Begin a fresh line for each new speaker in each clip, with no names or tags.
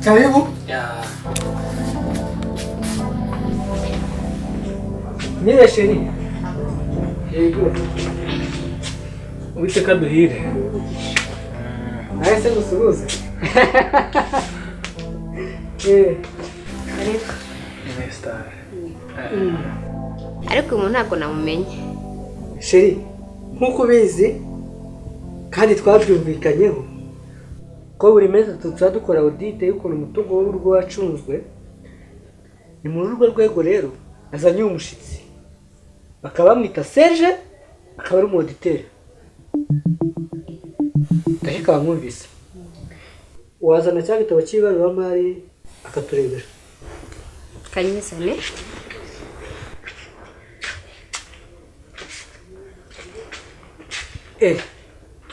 Karibu.
Ya.
Niwe chérie. Yego.
Uwiteka duhire.
Nawe se gusuhuze. Eh.
Ariko
Ni star.
ariko uyu muntu ntabwo namumenye.
Chérie, nk'uko ubizi kandi twabyumvikanyeho ko buri mezi atatu tuba dukora audit y'ukuntu umutungo w'urugo wacunzwe. Ni muri urwo rwego rero azanye uyu mushyitsi, bakaba bamwita Serge, akaba ari umwoditeri. Ndakeka bamwumvise. Wazana cya gitabo cy'ibaruramari akaturebera.
Kanyizane.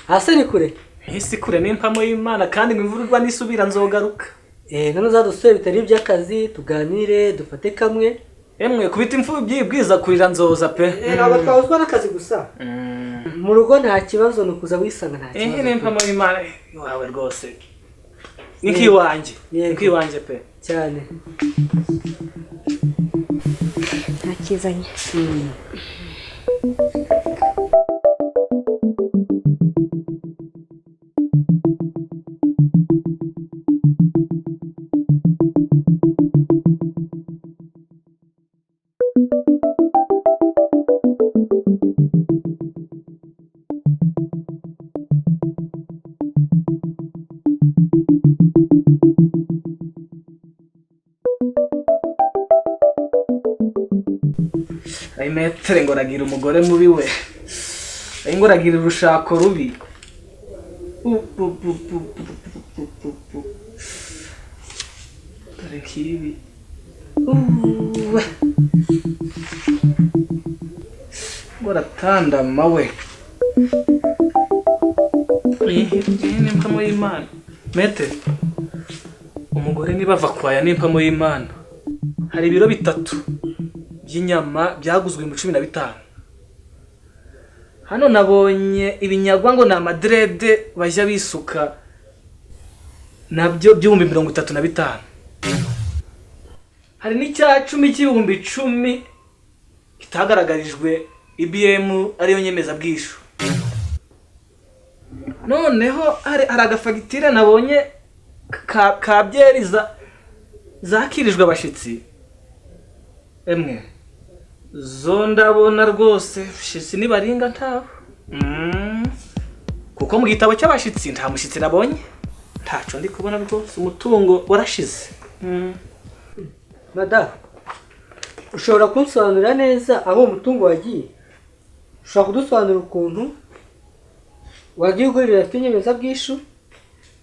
Hasi ni kure.
Isi kure ni impamo y'Imana kandi ngo imvura igwa nisubira nzogaruka.
None uzadusure bitari iby'akazi, tuganire dufate kamwe.
Emwe kubita imfubyi bwiza kurira nzoza pe.
Ntabwo twahuzwa n'akazi gusa. Mu rugo nta kibazo, ni ukuza wisanga nta kibazo.
Ni impamo y'Imana iwawe rwose. Ni kiwanjye. Ni kiwanjye pe.
Cyane.
Ntakizanye.
Metere ngo ragira umugore mubi we. Ngo ragira urushako rubi. Dore kibi. Ngo ratandama we. Ni impamo y'Imana. Metere, umugore nibava kwaya ni impamo y'Imana. Hari ibiro bitatu by'inyama byaguzwe mu 15. Hano nabonye ibinyagwa ngo ni amadrede bajya bisuka nabyo by'ibihumbi 35. Hari n'icya 10 cy'ibihumbi 10 kitagaragarijwe IBM ariyo nyemeza bwishu. Noneho hari agafagitire nabonye ka byeri zakirijwe abashitsi. Emwe zo ndabona rwose shitsi nibaringa ntabo. Kuko mu gitabo cy'abashitsi nta mushitsi nabonye. Ntaco ndi kubona rwose, umutungo warashize.
Mada, ushobora kunsobanurira neza aho umutungo wagiye? Ushobora kudusobanurira ukuntu wagiye ugurira inyemeza bwishu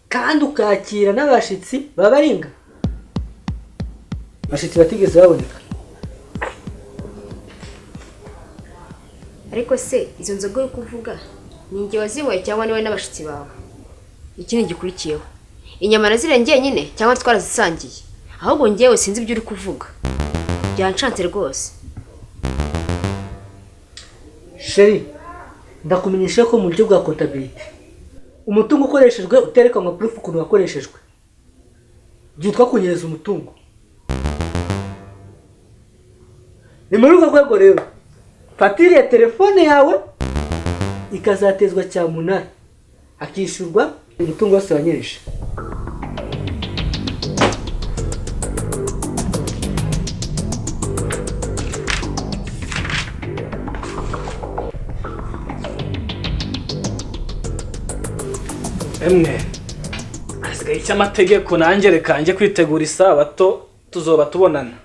kandi ukakira n'abashitsi babaringa? Abashitsi batigeze baboneka.
Ariko se izo nzoga uri kuvuga ni njye wazinyweye cyangwa niwe n'abashitsi bawe? Ikindi gikurikiyeho, inyama nazirengeye nyine cyangwa twarazisangiye? Ahubwo njyewe sinzi ibyo uri kuvuga, byanshanze rwose.
Chérie, ndakumenyesha ko mu buryo bwa comptabilité umutungo ukoreshejwe uterekanwa proof ukuntu wakoreshejwe byitwa kunyereza umutungo. Ni muri urwo rwego rero fatire ya telefone yawe ikazatezwa cyamunara, akishyurwa umutungo wose wanyereje.
Emwe hasigaye icy'amategeko nanjye reka njye kwitegura isabato tuzoba tubonana.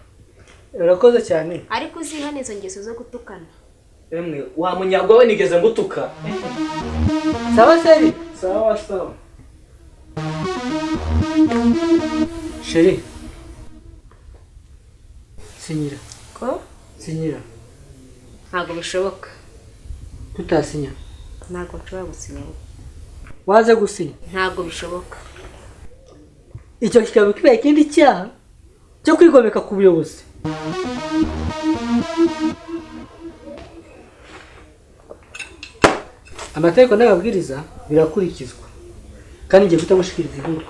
Urakoze cyane.
Ariko uzihane izo ngeso zo gutukana.
Emwe wa munyagwa we nigeze ngutuka.
Sawa seri.
Sawa sawa.
Chérie. Sinyira.
Ko?
Sinyira.
Ntabwo bishoboka.
Tutasinya.
Ntabwo nshobora gusinya.
Waze gusinya.
Ntabwo bishoboka.
Icyo kikaba kibaye ikindi cyaha cyo kwigomeka ku buyobozi. Amategeko n'amabwiriza birakurikizwa kandi ngiye kutagushikiriza inkuru.